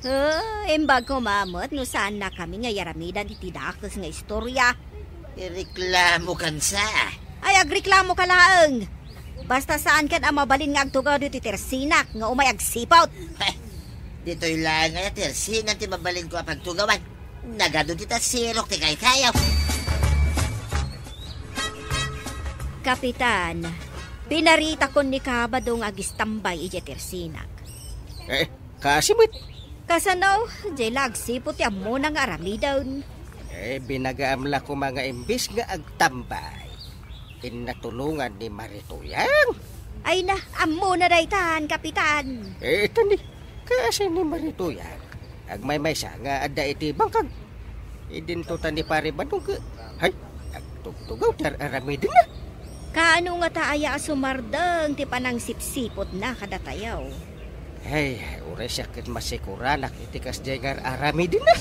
Eh, imbag koma met no saannakami nga yaramidan iti dakes nga istorya. Ireklamokan sa. Ay, agreklamoka laeng. Basta saankan a mabalin nga agtugaw ditoy tersinak nga umay agsipot. Heh, ditoy laeng aya tersinak ti mabalinko a pagtugawan. Nagadu ti tasirok ti kaykayo. Kapitan, pinaritakon ni Kabado nga agistambay idiay tersinak. Eh, Kaasi met. Kasano, diay la agsipot ti ammona nga aramiden. Eh, binagaam la koma nga imbis nga agtambay, innatulongan ni Mari Tuyang. Ay na, ammona daytan, Kapitan. Eh, ita ni, kaasi ni Mari Tuyang. Agmaymaysa nga adda iti bangkag. Idinto ta ni Pari Badong, hay, agtugtugaw ti ar-aramidenna. Kaano ngata aya a sumardeng ti panangsipsipotna kadatayo? Ay, uray siak ket masikuranak iti kasdiay nga ar-aramidenna.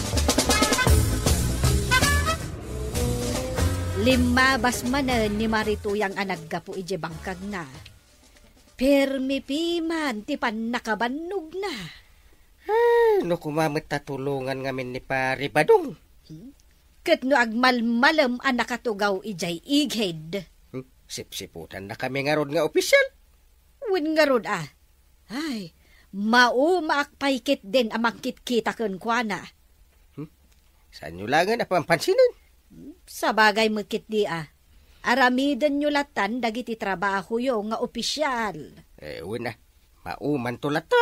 Limmabas manen ni Mari Tuyang a naggapu idiay bangkagna. Permi piman ti pannakabannogna. Ay, no koma met ta tulongan ngamin ni Pari Badong. Hmm? Ket no agmalmalem a nakatugaw idiay igid. Hmm? Sipsiputannakami ngarud nga opisyal. Wen ngarud a. Ay, maumaak pay ketdin a mangkitkita kenkuana. Hmm? Saanyo laengen a pampansinen? Sabagay met ketdi a. Aramidenyo latan dagiti trabahoyo nga opisyal. Eh, wen a. Maumanto latta.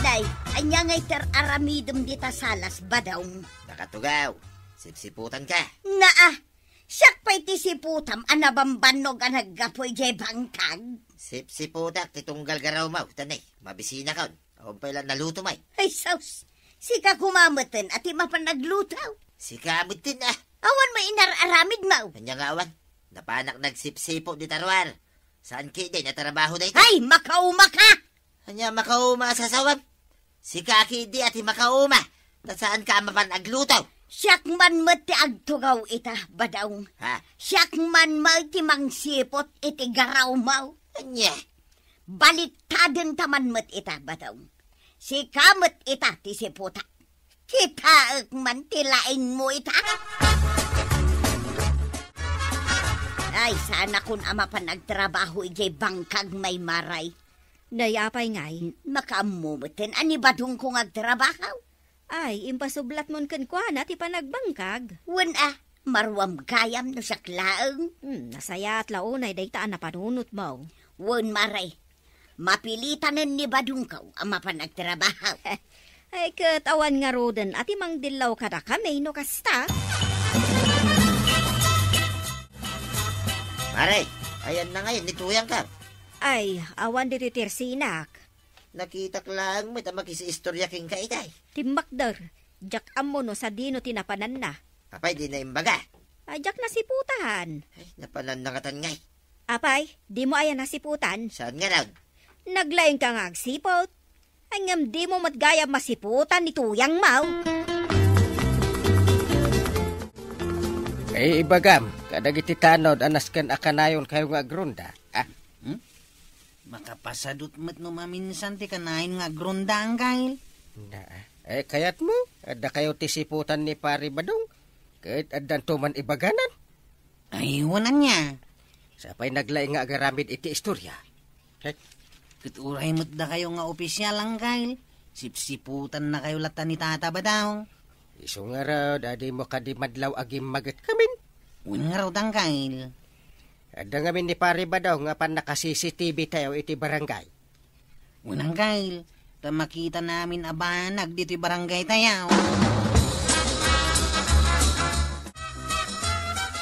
Nay, ania ngay ti ar-aramidem dita salas, Badong? Nakatugaw. Sipsiputanka. Naa, siak pay ti siputam a nabambannog a naggapu idiay bangkag. Sipsiputak ti tunggal garawmaw, ta nay, mabisinakon. Awan pay la naluto, may. Ay, sus! Sika koma meten a ti mapan agluto. Sika meten, ah. Awan met inar-aramidmo. Ania nga awan? Napanak nagsipsipot dita ruar. Saan ketdi a trabaho dayta? Ay, makaumaka! Ania makauma a sasawam? Sika ketdi a ti makauma. Ta saanka a mapan agluto? Siak man met ti agtugaw ita, Badong. Ha? Siak man met ti mangsipot iti garawmaw. Ania? Baliktadenta man met ita, Badong. Sika met ita ti siputak. Kitaek man ti laingmo ita. Ay, saanakon a mapan agtrabaho idiay bangkag, Maray. Nay, apay ngay? Makaammo metten a ni Badongko nga agtrabaho. Ay, impasublatmon kenkuana ti panagbangkag. Wen a, maruam gayam no siak laeng. Hmm, nasayaat la unay dayta a napanunotmo. Wen, Maray, mapilitanen ni Badongko a mapan agtrabaho. Ay, ket awan ngaruden a ti mangdillaw kadakami no kasta. Maray, ayanna ngay ni Tuyangko? Ay, awan ditoy tersinak. Nakitak laeng met a makisiistorya kenka itay. Timmakder, diak ammo no sadino ti napananna. Apay, dina imbaga? Ay, diak nasiputan. Ay, napananna ngatan ngay. Apay, dimo aya nasiputan? Saan ngarud? Naglaingka nga agsiput. Ay, ngem dimo met gayam masiputan ni Tuyangmo. Ay, ibagam kadagiti tanod a nasken a kanayonkayo nga agronda. Ah? Hmm? Makapasadut met no maminsan ti kanayon nga agronda, Angkel. Na, eh, kayatmo, addakayo ti siputan ni Pari Badong, ket addanto man ibaganan. Ay, wen ania? Sapay naglaing nga agaramid iti istorya. Ket uray met dakayo nga opisial, Angkel, sipsiputannakayo latta ni Tata Badong. Isu ngarud, a dimo kadi madlaw agimmaget kamin? Wen ngarud, Angkel. Adda ngamin ni Pari Badong nga pannaka-C C T V tayo iti barangay. Wen, Angkel, ta makitanamin a banag ditoy barangay tayo.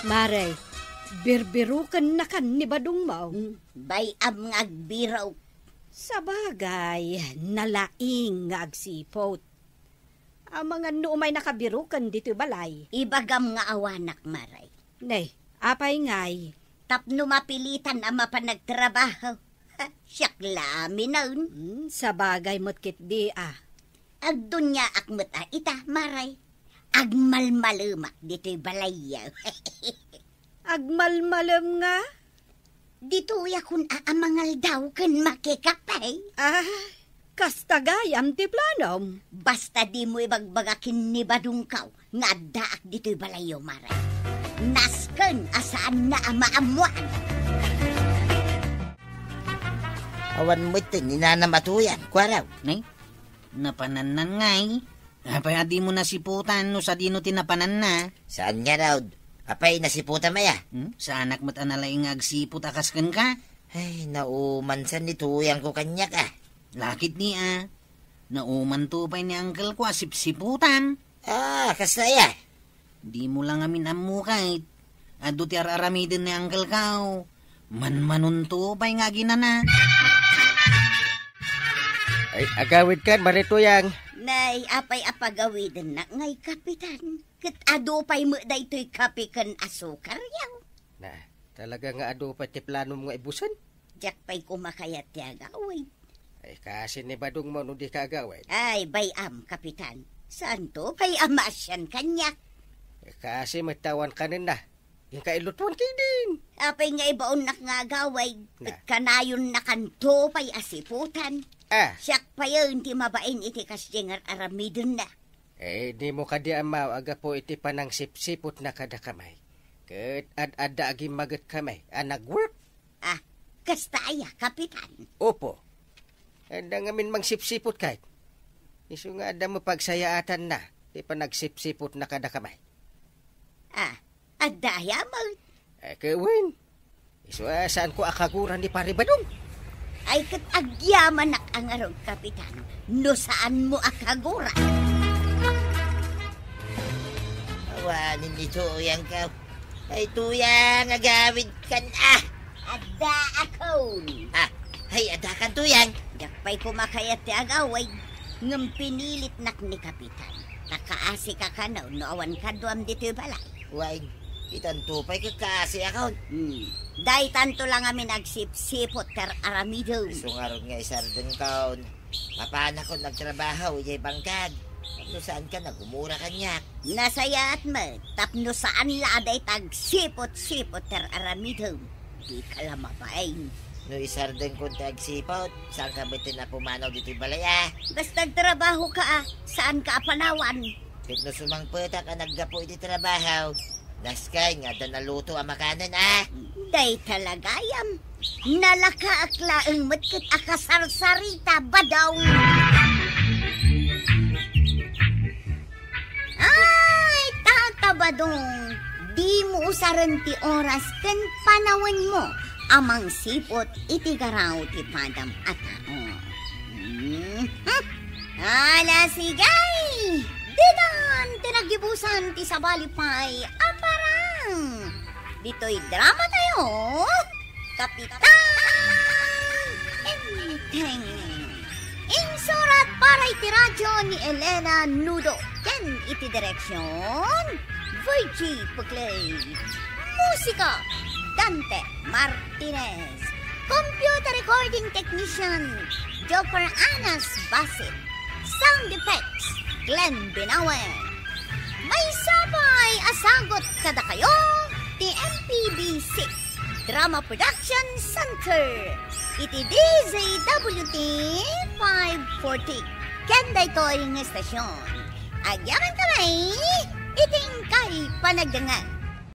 Maray, birbirukennakan ni Badongmo. Hmm, bay-am nga agbirok. Sabagay, nalaing nga agsiput. Amangan no umay nakabiruken ditoy balay. Ibagam nga awanak, Maray. Nay, apay ngay? Tapno mapilitan a mapan agtrabaho. Ha, siak la aminen. Hmm, sabagay met ketdi a. Agduniaak met a ita, Maray. Agmalmalemak ditoy balayyo. Agmalmalem nga? Ditoyakon a amangaldaw ken makikape. Ah, kasta gayam ti planom. Basta dimo ibagbaga ken ni Badongko nga addaak ditoy balayyo, Maray. Nasken a saanna a maammoan. Awan met ti ni nanam a Tuyang, kuaraw. Nay, napanannan ngay. Apay a dimo nasiputan no sadino ti napananna? Saan ngarud? Apay, nasiputam aya? Hmm? Saanak met a nalaing nga agsiput a kas kenka? Ay, naumansan ni Tuyangko kaniak a. Lakit ni a. Naumanto pay ni angkelko a sipsiputan. Ah, kasta aya? Dimo la ngamin ammo ket adu ti ar-aramiden ni angkelko. Manmanonto pay nga aginana. Ay, agawidkan, Mari Tuyang. Nay, apay a pagawidennak ngay, Kapitan? Ket adu pay met daytoy kape ken asukar, yaw. Na, talaga nga adu pay ti planom nga ibusen? Diak pay koma kayat ti agawid. Ay, kasi ni Badongmo no di ka agawid. Ay, bay-am, Kapitan. Saanto pay a maasian kaniak? Ay, kasi met ta awan kanenna. Inka ilutuan ketdin. Apay nga ibaonnak nga agawid, na, ket kanayonnakanto pay a siputan. Ah. Siak payen ti mabain iti kasdiay nga ar-aramidenna. Eh, dimo kadi ammo a gapu iti panangsipsiputna kadakami, ket ad-adda agimmaget kami a nag-work? Ah, kasta aya, Kapitan? Opo. Adda ngamin mangsipsiput kay. Isu nga adda met pagsayaatanna ti panagsipsiputna kadakami. Ah, adda aya met? Eh, ket wen. Isu a saanko a kagura ni Pari Badong. Ay, ket agyamanak a ngarud, Kapitan, no saanmo a kagura. Awanen ni Tuyang ka. Ay, Tuyang, agawidkan, ah! Addaakon. Ah, ay, addakan, Tuyang. Diak pay koma kayat ti agawid, ngem pinilitnak ni Kapitan. Ta kaasika kano no awan kaduam ditoy balay. Wen, itanto pay ket kaasiakon. Hmm. Daytanto la ngamin agsipsiput ti ar-aramidem. Isu ngarud nga isardengkon. Mapanakon agtrabaho idiay bangkag. No saanka a gumura kaniak? Nasayaat met, tapno saan la a dayta agsiput-siput ti ar-aramidem. Dika la mabain. No isardengkon ti agsiput, saanka metten a pumanaw ditoy balay a? Basta agtrabahoka a, saanka a panawan. Ket no sumangpetak a naggapu iti trabaho, Nasken nga adda naluto a makanen, a? Dayta la gayam. Nalakaek laeng met ket a kasarsarita, Badong. Ay, Tata Badong, dimo usaren ti oras ken panawenmo a mangsiput iti garaw ti padam a tao. Hmm. Ala, sige! Ditan ti naggibusan ti sabali pay a parang. Ditoy drama tayo, Kapitan Enteng. Insurat para iti radyo ni Elena Nudo ken iti direksyon, Virgie Puclay. Musika, Dante Martinez. Computer recording technician, Joker Anas Basit. Sound effects, Glenn Binawe. Maysa pay a sagut kadakayo ti M P B six Drama Production Center iti D Z W T five forty. Ken daytoy nga estasyon, agyamankami iti inkay panagdengngeg.